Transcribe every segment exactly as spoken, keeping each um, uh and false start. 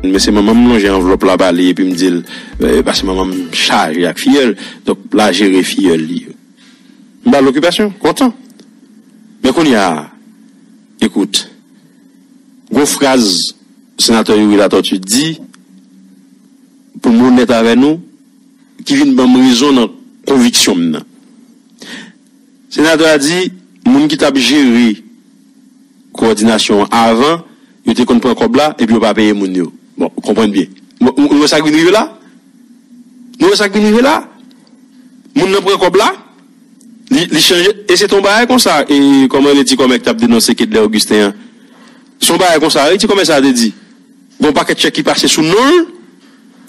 Men se manman m lonje anvlòp la ba li epi m di l, eh, paske manman m chaje ak fiyèl, donk l a jere fiyèl li yo. M ba l okipasyon, kontan. Men kounye a, ekout, gon fraz senatè Youri Latortue di, pou m onèt avè nou, ki vin ban m rezon nan konviksyon m nan. Senatè a di, moun ki t ap jere kowòdinasyon an avan, yo te konn pran kòb la, epi yo pa peye moun yo. Bon, konprann byen. Bon, nou, nou wè sa k vin rive la? Nou wè sa k vin rive la? Moun nan pran kòb la, li, li chanje, e se te yon bagay konsa, e kòman e ti kòmè k t ap denonse Kedlè Augustin an? Se yon bagay konsa, wi, ti kòmè sa a te di. Gon pakèt chèk ki pase sou non l,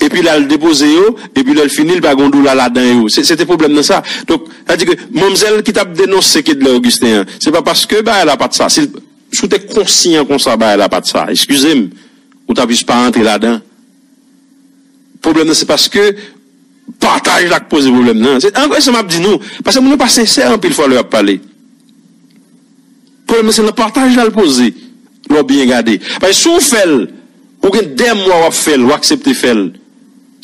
epi l al depoze yo, epi lè l fini, li pa gon dola ladan yo. Se, se te pwoblèm nan sa. Donk, sa di ke manmzèl ki t ap denonse Kedlè Augustin an, se pa paske bagay la pa t sa. Si, si w te konsiyan konsa bagay la pa t sa, eskize m, ou t ap jis pa rantre ladan. Pwoblèm nan se paske pataj la k poze pwoblèm nan. Se, an, se sa m ap di nou. Paske moun yo pa sensè anpil fwa lè y ap pale. Pwoblèm nan se nan pataj la l poze. Lè w byen gade. Paske si w fè l, ou gen dè mwa w ap fè l, w aksepte fè l.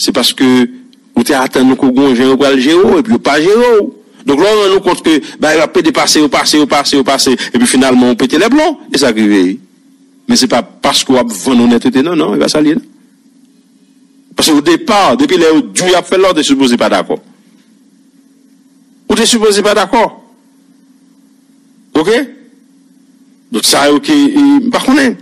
Se paske ou te atann ke w gon jan yo pral jere w, epi yo pa jere w. Donk lè w rann ou kont ke bagay yo ap pede pase yo, pase yo, pase yo, pase, epi finalman ou pete lè plon, e sa k rive. Men se pa paske w ap vann onètete, non, non, e pa sa l ye, non. Paske o depa, depi lè yo di w y ap fè l la, ou te sipoze pa dakò. Ou te sipoze pa dakò. Oke? Donk sa yo ke, e, m pa konnen.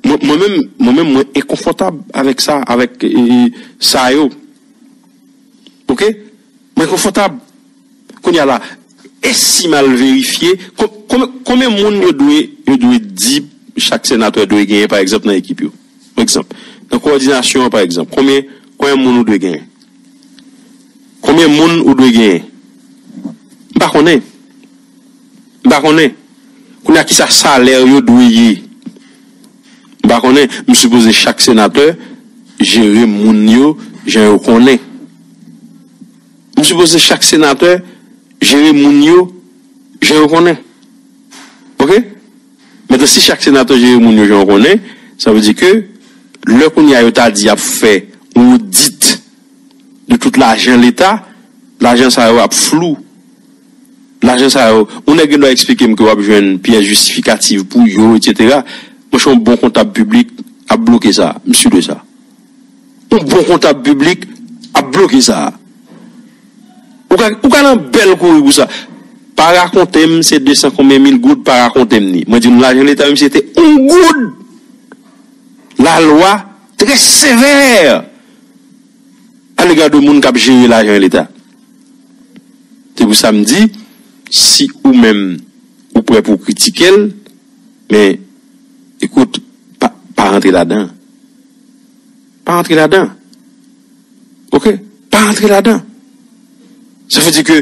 Mwen, mwen menm, mwen menm, mwen enkonfòtab avèk sa, avèk, e, e, sa yo. Oke? Mwen enkonfòtab. Kounye a la, e si m al verifye, kon-, konbyen, konbyen moun yo dwe, yo dwe di chak senatè dwe genyen, pa egzanp, nan ekip yo? Pa egzanp, nan kowòdinasyon an, pa egzanp, konbyen, konbyen moun ou dwe genyen? Konbyen moun ou dwe genyen? M pa konnen. M pa konnen. Kounye a, kisa salè yo dwe ye? M pa konnen. M sipoze chak senatè jere moun yo jan yo konnen. M sipoze chak senatè jere moun yo jan yo konnen. Oke? Mentnan, si chak senatè jere moun yo jan yo konnen, sa vle di ke lè kounye a yo ta di y ap fè yon odit de tout lajan Leta, lajan sa yo ap flou. Lajan sa yo, yon nèg gen dwa eksplike m ke w ap jwenn pyès jistifikatif pou yo, etsetera. Monchè, yon bon kontab piblik ap bloke sa, m si de sa. Yon bon kontab piblik ap bloke sa. Ou ka, ou ka nan bèl kouri pou sa. Pa rakonte m se de san konbyen mil goud, pa rakonte m ni. Mwen di nou lajan Leta, menm si se te yon goud, lalwa trè sevè alega de moun k ap jere lajan Leta. Se pou sa m di, si ou menm ou prè pou w kritike l, men, ekout, pa, pa rantre ladan. Pa rantre ladan. Oke? Pa rantre ladan. Sa vle di ke,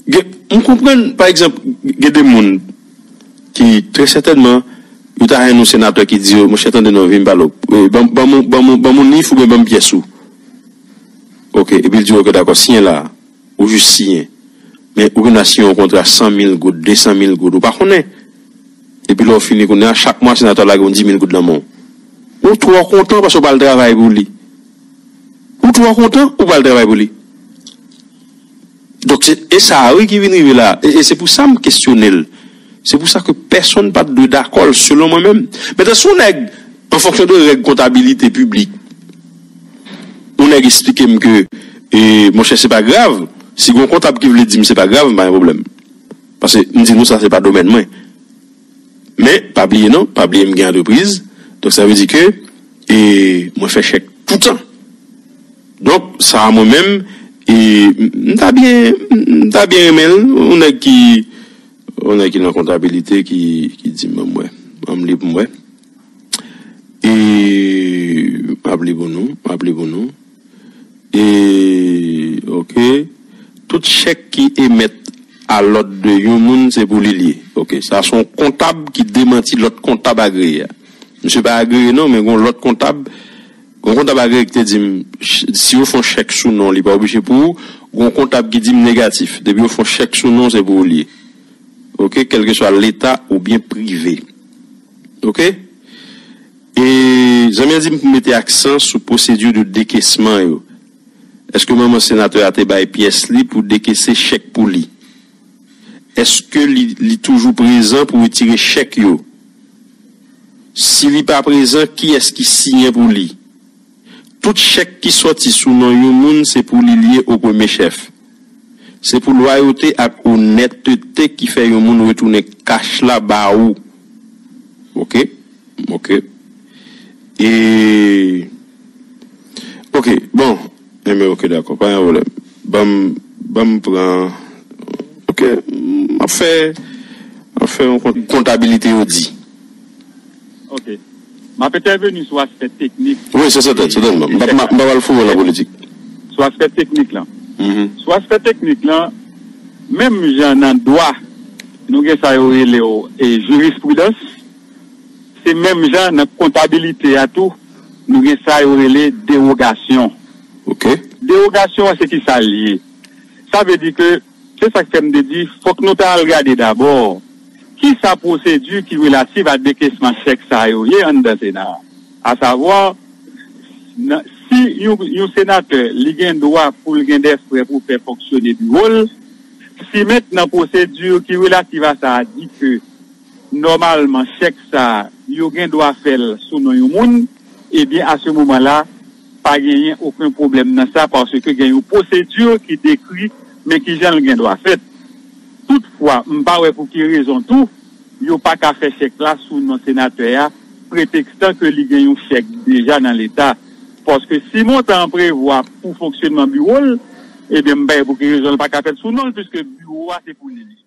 gen, m konprann, pa egzanp, gen de moun ki, trè sètènman, yo ta jwenn yon senatè ki di yo, monchè, tande non, vin pale w. E, ban, ban, m, ban, m, ban m yon nif oubyen ban m pyès ou. Oke, epi l di, oke, dakò, siyen la. Ou jis siyen. Men ou gen dwa siyen yon kontra san mil goud, de san mil goud, ou pa konnen. Epi lè w fini kounye a, chak mwa senatè a lage yon di mil goud nan men w. Ou twò kontan paske w pral travay pou li. Ou twò kontan, ou pral travay pou li. Donk, se, e sa a, wi, ki vin rive la. E, e se pou sa m kesyone l. Se pou sa ke pèsonn pa t dwe dakò l, selon mwen menm. Mentnan, si yon nèg, an fonksyon de règ kontabilite piblik, yon nèg eksplike m ke, e, monchè, se pa grav. Si gon kontab ki vle di m se pa grav, m pa gen pwoblèm. Paske m di nou sa, se pa domèn mwen. Men, pa bliye non, pa bliye m gen antrepriz. Donk, sa vle di ke, e, mwen fè chèk toutan. Donk, sa a mwen menm, e, m, m ta byen, m ta byen renmen l, yon nèg ki, yon nèg ki nan kontabilite ki, ki di m ban m wè. Ban m li pou m wè. E, m ap li pou nou, m ap li pou nou. E, oke. Tout chèk ki emèt a lòd de yon moun, se pou li l ye. Oke, sa se yon kontab ki demanti lòt kontab agreye a. Misye pa agreye non, men gon lòt kontab, gon kontab agreye ki te di m, ch-, si yo fè yon chèk sou non, li pa oblije pou ou. Gon kontab ki di m negatif. Depi yo fè yon chèk sou non, se pou ou l ye. Oke, kèlkeswa Leta oubyen prive. Oke? E zanmi an di m pou mete aksan sou pwosedi de dekesman yo. Èske manman senatè a te bay pyès li pou dekese chèk pou li? Èske li, li toujou prezan pou retire chèk yo? Si li pa prezan, kiyès ki siyen pou li? Tout chèk ki sòti sou non yon moun, se pou li l ye o premye chèf. Se pou lwayote ak onètete ki fè yon moun retounen kach la ba ou. Oke? Oke. E. Oke, bon. Enben, oke, dakò. Pa gen pwoblèm. Ban m, ban m pran. Oke, m ap fè, m ap fè yon kont-, kontabilite yo di. Ok. M ap entèveni sou aspè teknik. Wi, se sèten, sèten. M pa, m pa, m pa pral foure nan politik. Sou aspè teknik lan. Sou aspè teknik lan, menm jan nan dwa, nou gen sa yo rele yo e jirispridans, se menm jan nan kontabilite a tou, nou gen sa yo rele dewogasyon. Ok. Dewogasyon an se ki sa l ye? Sa vle di ke, se sa k fè m te di, fòk nou ta al gade dabò ki sa pwosedi ki relativ a dekesman chèk sa yo ye anndan Sena a. Asavwa, nan, si yon, yon senatè, li gen dwa pou l gen de frè pou fè fonksyone biwo l, si mentnan pwosedi ki relativ a sa a di ke nòmalman chèk sa a, yo gen dwa fè l sou non yon moun, ebyen, a se moman la, pa genyen okenn pwoblèm nan sa, paske gen yon pwosedi ki dekri men kijan l gen dwa fèt. Toutfwa, m pa wè pou ki rezon tou, yo pa ka fè chèk la sou non senatè a, pretekstan ke li gen yon chèk deja nan Leta. Paske si montan an prevwa pou fonksyonman biwo l, ebyen, m pa wè pou ki rezon l pa ka fèt sou non l, piske biwo a se pou li li ye.